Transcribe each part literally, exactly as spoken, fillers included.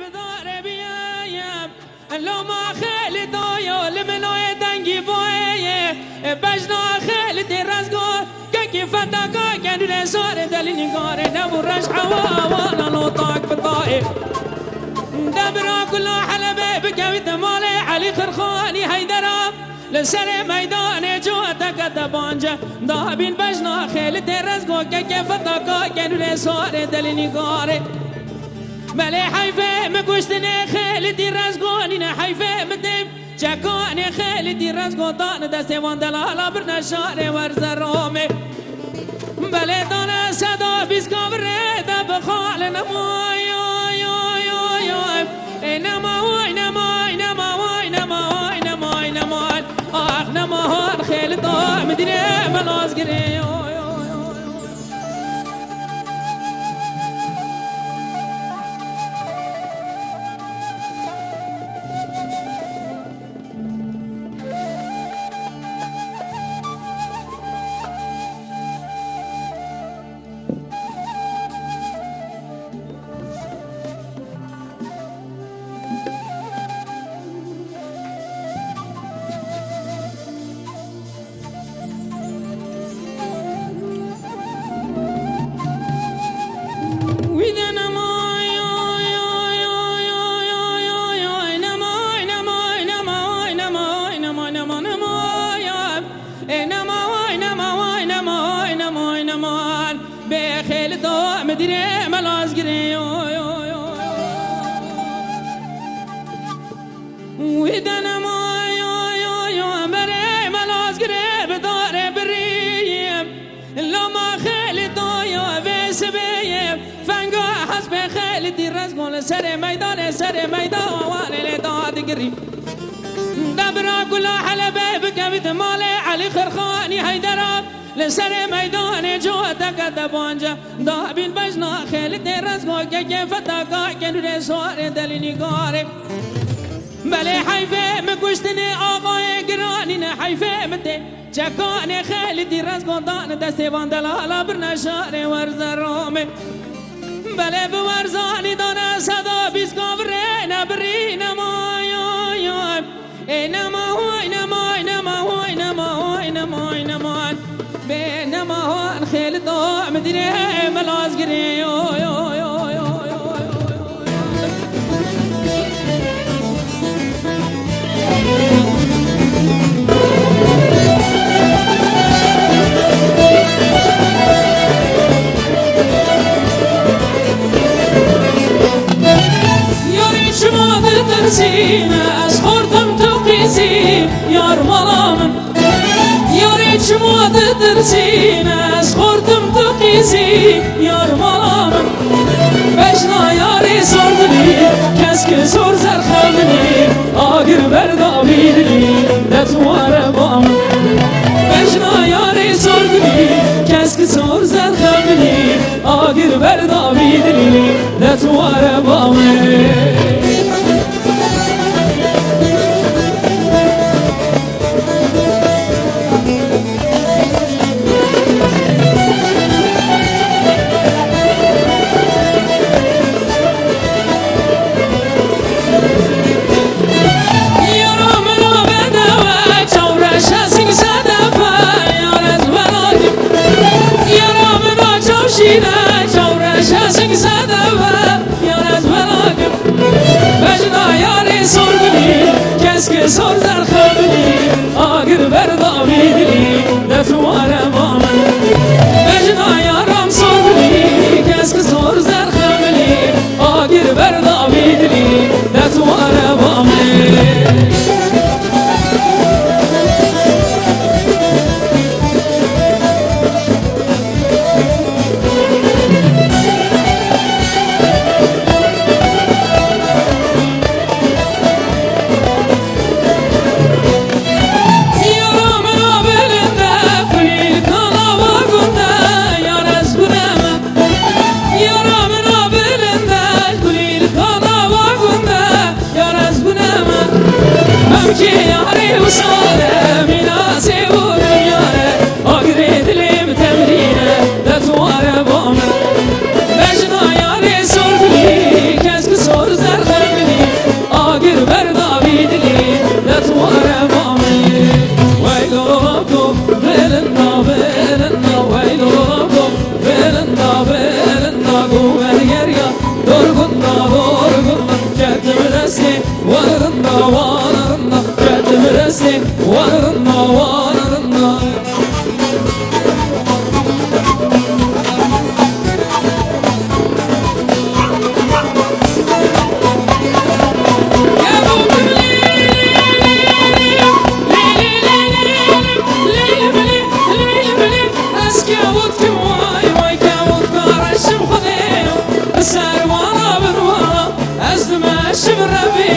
Dare biyeyim, loma xelî dayo, li miloyê dengî boyê, bejna xelî tê rezgo, kekî fetaka kenûrê sarê delî nîgarê, nebû reş hewa wana lotak bitayê. Debira kula Helebê bikevî te malê Elî Xirxanî Heydera. Li serê meydanê coteke te bance, dabîn bejna xêlitê rezgo keke fetaka kenûrê sarê delî nîgarê. Belê heyfê min kuştinê xêlitî rezgo nîne, heyfê min têm çekanê xêlitî rezgo dane destê wan delala birne şarê werze romê. Belê dane seda bîska virê de bixalin, oy, oy, oy, oy, oy. Ê nema, oy, nema, oy, nema, oy, nema, oy, nema, oy, nema, oy. Ax, nema, han, xêli da, midîrê me lazgirê, oy, oy, oy, oy. Bê xêli da, midîrê me lazgirê, yo, yo, yo, yo. Wî de nema, yo, yo, yo, berê me lazgirê bi darê birî. Loma xêlî da, yo, vê sibê ye. Fenga hespê xêlî dî rezgo li serê meydanê, serê meydan wanê lê da digirî. Debira kula Helebê bikevî di malê Elî Xirxanî Heydera. Li serê meydanê coteke te bance, dabîn bejna xêlitê rezgo keke fetaka kenûrê sarê delî nîgarê. Belê heyfê min kuştinê axayê giranî ne, heyfê min tê çekanê xêlitî rezgo dane destê van delala birne şarê werze romê. Belê bi werzanî dane seda bîska virê ne birî nema, yo, yo. Ê nema, oy, nema, oy, nema, oy, nema, oy, nema, oy, nema, oy. Bê nema, han, xêli da, midîrê me lazgirê, yo, yo, yo. Yarê çima ditirsîne, ez xortim tu qîzî, yar mala min. Yarê çima ditirsîne, ez xortim tu qîzî, yar mala min. Bejna yarê zor dilî, kes ki zor zerxemilî, agir berda vî dilî, detware ba min. Bejna yarê zor dilî, kes ki zor zerxemilî, agir berda vî dilî, detware ba min. Yara min a bedewe, çaw reşe sing sedefe, yar ez welakim. Yara min a çaw şîne, çaw reşe sing sedefe. Yar ez welakim. Bejna yarê sor dilî, kes ki sor zerxe bilî, agir berda vî dilî, detware ba min. Bejna yaram sor dilî, kes ki sor zerxe bilî, agir berda vî dilî, detware ba min. Yara min a bilind e, xwîn Şim Rebî,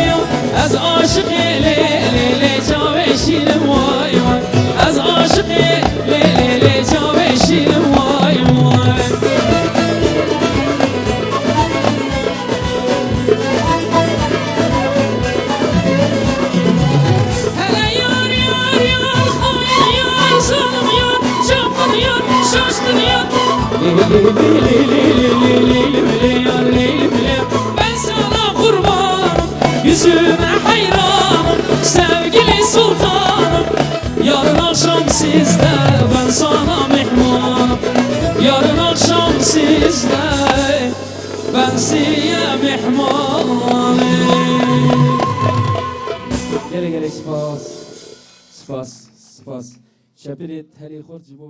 ez aşiqê lê, lê, lê çavê şînim, way, way. Ez aşiqê lê, lê, lê çavê şînim, way, way. Hele yar, yar, yar, hain yar, zalim yar, çapkın yar, şaşkın yar. Leylim, leylim, leylim, leylim, leylim, leylim, leylim, leylim, leylim. Ben sana kurbanım, yüzüme hayranım, sevgili sultanım. Yarın akşam sizde, ben sana mihmanım. Yarın akşam sizde, ben size mihmanım. Gelin, gelin, spas. Spas, spas. Şepirê herî xurt ji bo